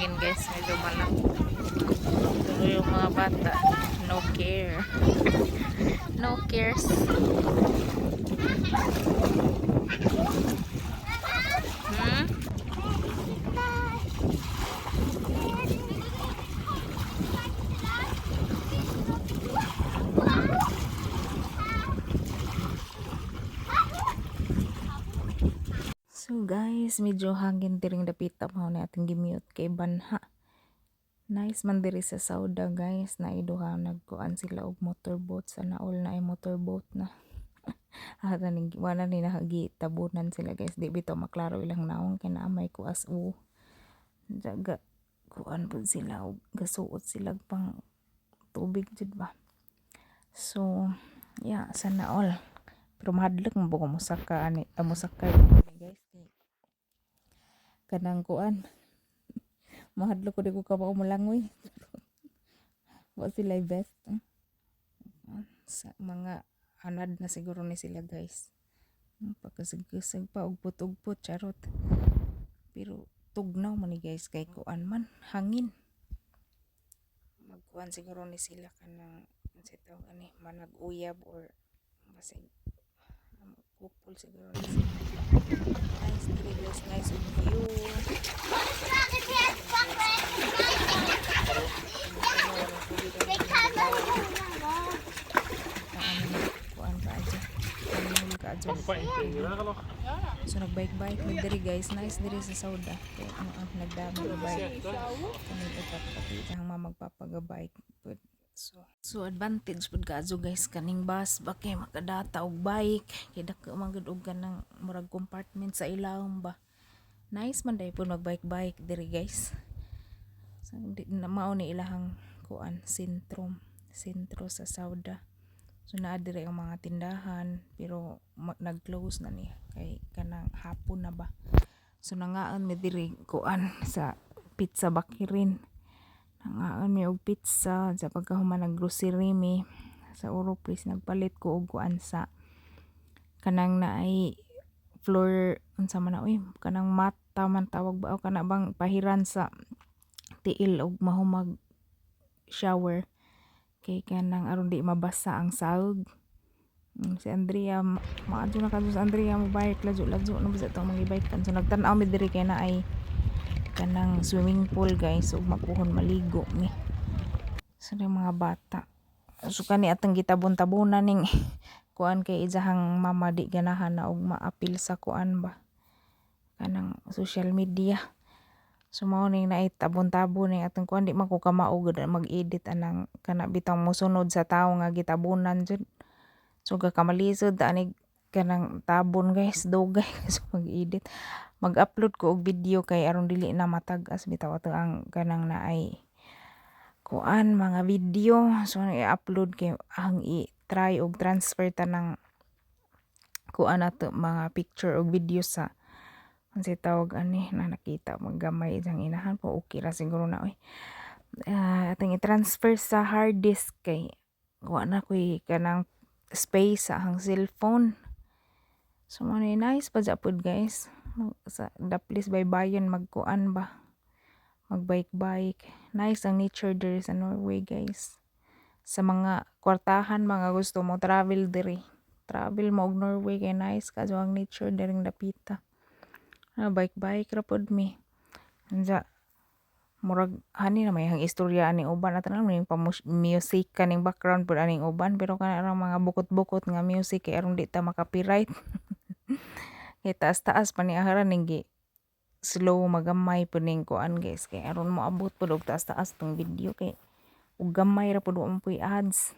Hangin, guys, medyo malang. Pero yung mga bata, no care. No cares. So guys, medyo hangin diring dapita, mao na ating gi-mute kay banha. Nice man diri sa Sauda, guys, na iduha nagkuan sila og motorboat sa naol na ay motorboat na. Ata ning wala ni nagitabunan sila, guys. Di bitaw maklaro ilang naong kay naa may kuas o jaga kuan pud sila og gasuot sila pang tubig jud ba. So, yeah, sana all. Pero mahadlok mo ko mosaka ani, ah, mosakay guys, kay kanang kuan. Mahadlok ko, di ko kabalo molangoy. Wa sila best. Eh. Sa mga anad na siguro ni sila, guys. Pagkasig-kasig pa ugpot-ugpot, charot. Pero tugnaw man ni, guys, kay kuan man, hangin. Magkuan siguro ni sila kanang unsay tawag ani, manag-uyab or basig couple siguro ni sila. Nice diri, guys, nice og view. Ano, kuan ka adyo. Ano ka adyo. So nag-bike-bike mi diri, guys. Nice diri sa Sauda. Kaya ano ang nagdami og bike. Kaming upat, pati ang magpapaga-bike pud. So advantage pud kaadyo, guys, kaning bus ba kay makadata og bike kay dako man gud og kanang murag compartment sa ilawom ba. Nice man diay pud mag bike-bike diri, guys. So di, na mao ni ilahang kuan, sentrum, sentro sa Sauda. So naa diri ang mga tindahan pero nag-close na ni kay kanang hapon na ba. So nangaon mi diri kuan sa pizza bakerin. Nangaon mi og pizza sa pagkahuman nag-grocery mi sa Europris, nagpalit ko og kuan sa kanang naay floor, unsa man na uy, kanang mata man tawag ba o kana bang pahiran sa tiil og mahumag shower kay kanang aron di mabasa ang saog. Si Andrea maadto na kadto sa Andrea mo bike, ladyo-ladyo na basta itong mga bike. So nagtan-aw mi diri kay naay kanang swimming pool, guys, ug mapuhon maligo mi. So yung mga bata. So kani atong gitabon-tabonan ning kuan kay iyahang mama di ganahan na og maapil sa kuan ba, kanang social media. So mao ning naay tabon-tabon ning atong kuan, di man ko kamao gud mag-edit anang kana bitang mosunod sa tawo nga gitabunan jud. So gakamalisod ta anig kanang tabon, guys, dugay so mag-edit. Mag-upload ko og video kay aron dili na matag-as bitaw ato ang kanang naay kuan mga video. So i-upload kay ang i-try og transfer tanang kuan nato mga picture og video sa unsay tawag ani na nakita maggamay iyang inahan po, okay ra siguro na oy. Atong i-transfer sa hard disk kay wa na ko'y kanang space sa ang cellphone. So mo ni nice pa pud, guys, sa daplis baybayon magkuan ba, mag bike bike. Nice ang nature diri sa Norway, guys. Sa mga kwartahan, mga gusto mo travel diri, travel mo og Norway kay nice kadto ang nature diring dapita. Bike bike ra pud mi. Unsa murag hani na may ang istorya ani uban ato na yung pa music kaning background pud aning uban, pero kana ra mga bukot-bukot nga music kay aron di ta ma-copyright, kay taas-taas pa ni aharan ning gi slow magamay pud ning kuan, guys, kay aron moabot pud og taas-taas tong video kay ug gamay ra pud, wa man puy ads.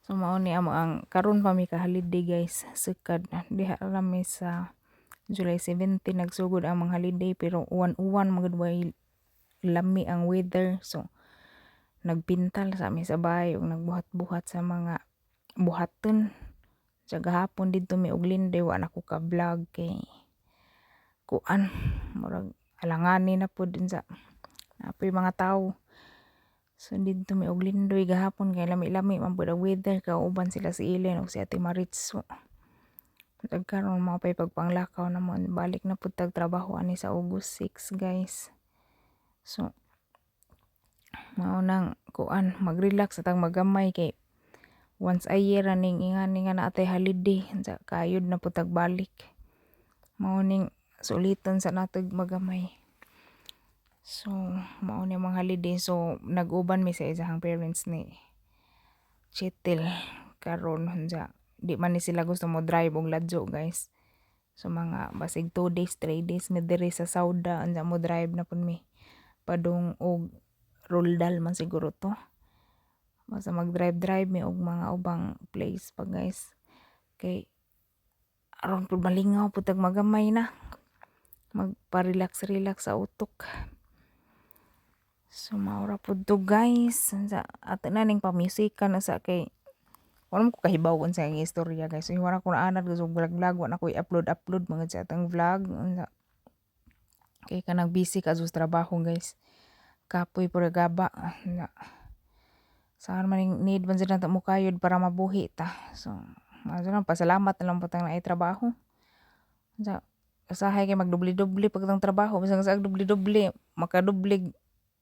So mao ni amo ang karon pa mi ka holiday, guys. Sukad diha ra mi sa July 17 nagsugod ang mga holiday, pero uwan-uwan man gud, way lami ang weather, so nagpintal sa mi sa bahay ug nagbuhat-buhat sa mga buhaton. Sa gahapon didto mi og Lindoy, wa na ko ka vlog kay kuan, murag alangani na pud unsa napoy mga tawo. So didto mi og Lindoy gahapon kay lami-lami man pud ang weather, kauban sila si Ellen ug si Ate Maritzo. Karon mao pay pagpanglakaw namo, balik na pud tag trabaho ani sa August 6, guys. So mao nang kuan, mag-relax atang magamay kay once a year ning ingani nga naa tay holiday. Unsa, kayod na pud tag balik. Mao ning suliton sa natog magamay. So mao ni among holiday. So nag-uban mi sa isahang parents ni Chetil karon. Unsa, di man ni sila gusto mo drive og ladyo, guys. So mga basig 2 days, 3 days mi diri sa Sauda. Unsa, mo drive na pud mi padung og Roldal man siguro to. Basta mag-drive drive mi og mga ubang place pa, guys, kay aron pud malingaw pud tag magamay na, magpa-relax relax sa utok. So mao ra pud to, guys. Unsa, ato na ning pamusikan usa kay wala man ko kahibaw unsa ang istorya, guys. So wala ko naanad og vlog vlog, wa na ko i-upload upload mga sa atong vlog. Unsa, kay kanang busy ka sa trabaho, guys, kapoy pud gaba. Unsa, saan man ning need man sad nato mokayod para mabuhi ta. So mao lang, pasalamat na lang pud tang naay trabaho. Unsa, usahay kay magdubli-dubli pag atong trabaho, bisan sa dubli-dubli makadublig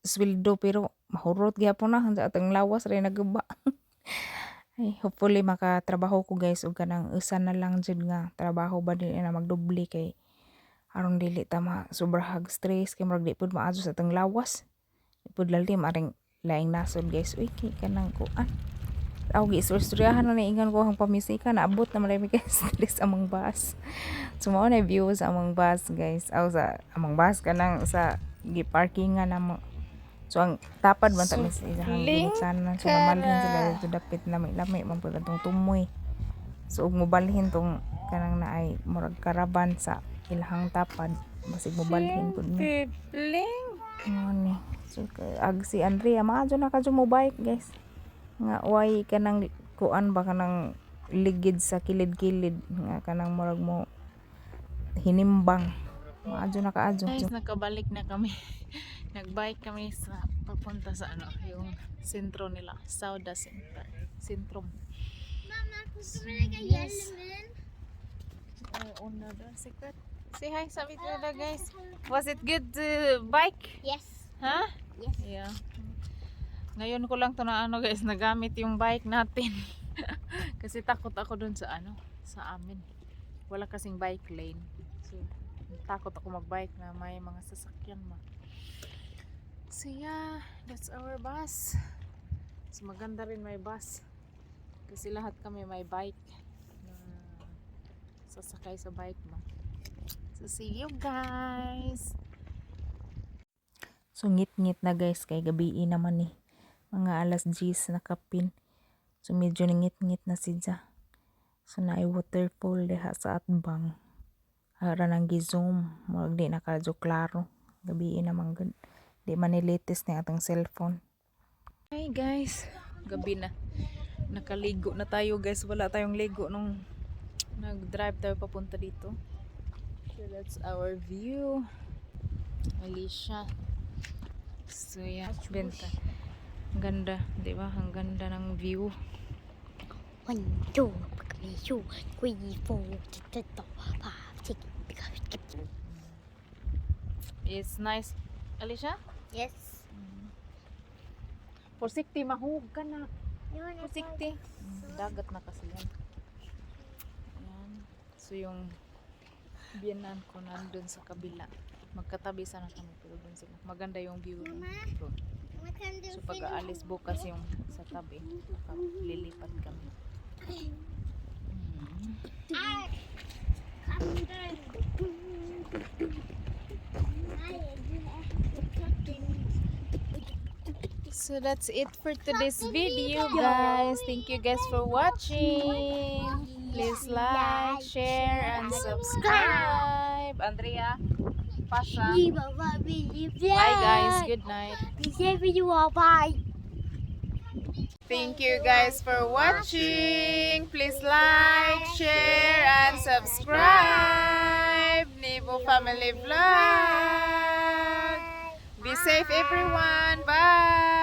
sweldo pero mahurot gihapon na. Unsa, atong lawas ray naguba. Ay, hopefully makatrabaho ko, guys, og kanang usa na lang jud nga trabaho ba, dili na magdubli kay aron dili ta ma sobrahag stress, kay murag di pud maadyo sa atong lawas, di pud lalim aring laing nasod, guys. Uy, kay kanang kuan aw gi-istoryahan na ingon ko ang pamusika, naabot na man mi, guys, diri sa among bus. So mao na view sa among bus, guys, aw sa among bus, kanang sa gi-parkingan namo. So ang tapad man ta mis isahang ginikanan. So namalhin sila dito dapit na may lami man pud atong tumoy. So ug mobalhin tong kanang naay murag karaban sa ilahang tapad, basig mobalhin pud mi. Mao ni. So ag si Andrea maadyo na kadyo mo bike, guys, nga way kanang kuan ba, kanang ligid sa kilid-kilid nga kanang murag mo hinimbang, maadyo na kaadyo. Guys, nakabalik na kami. Nagbike kami sa papunta sa ano, yung sentro nila, Sauda Center. Sentrum. Mamma, hvordan vil jeg Yes. hjelmen? Oh, una doon. Secret. Say hi sa nila, guys. Was it good to bike? Yes. Ha? Yes. Yeah. Ngayon ko lang to na ano, guys, nagamit yung bike natin. Kasi takot ako dun sa ano, sa amin. Wala kasing bike lane. So, takot ako magbike na may mga sasakyan ma. So yeah, that's our bus. So maganda rin may bus. Kasi lahat kami may bike na sasakay sa bike mo. So see you, guys. So ngit-ngit na, guys, kay gabii naman ni. Mga alas 10 na kapin. So medyo nangit-ngit na siya. So naay waterfall diha sa atbang. Ara nang gi-zoom, murag di na kadyo klaro. Gabii naman gud. Di man ni latest ni atong cellphone. Hi guys, gabi na. Nakaligo na tayo, guys. Wala tayong ligo nung nag-drive tayo papunta dito. So that's our view. Alicia. So yeah, benta. Ang ganda, di ba? Ang ganda ng view. One, two, three, three, four, six, five, six, seven. It's nice. Alicia? Yes. Forsiktig, mahug ka na. Forsiktig. Dagat na kasi yan. Ayan. So yung biyanan ko nandun sa kabila. Magkatabi sana kami pero dun sila. Maganda yung view dun. Doon. So pag aalis bukas yung sa tabi, lilipat kami. So that's it for today's video, guys. Thank you guys for watching. Please like, share, and subscribe. Andrea, Pasha. Bye, guys. Good night. Bye. Thank you guys for watching. Please like, share, and subscribe. Nibo Family Vlog. Be safe, everyone. Bye.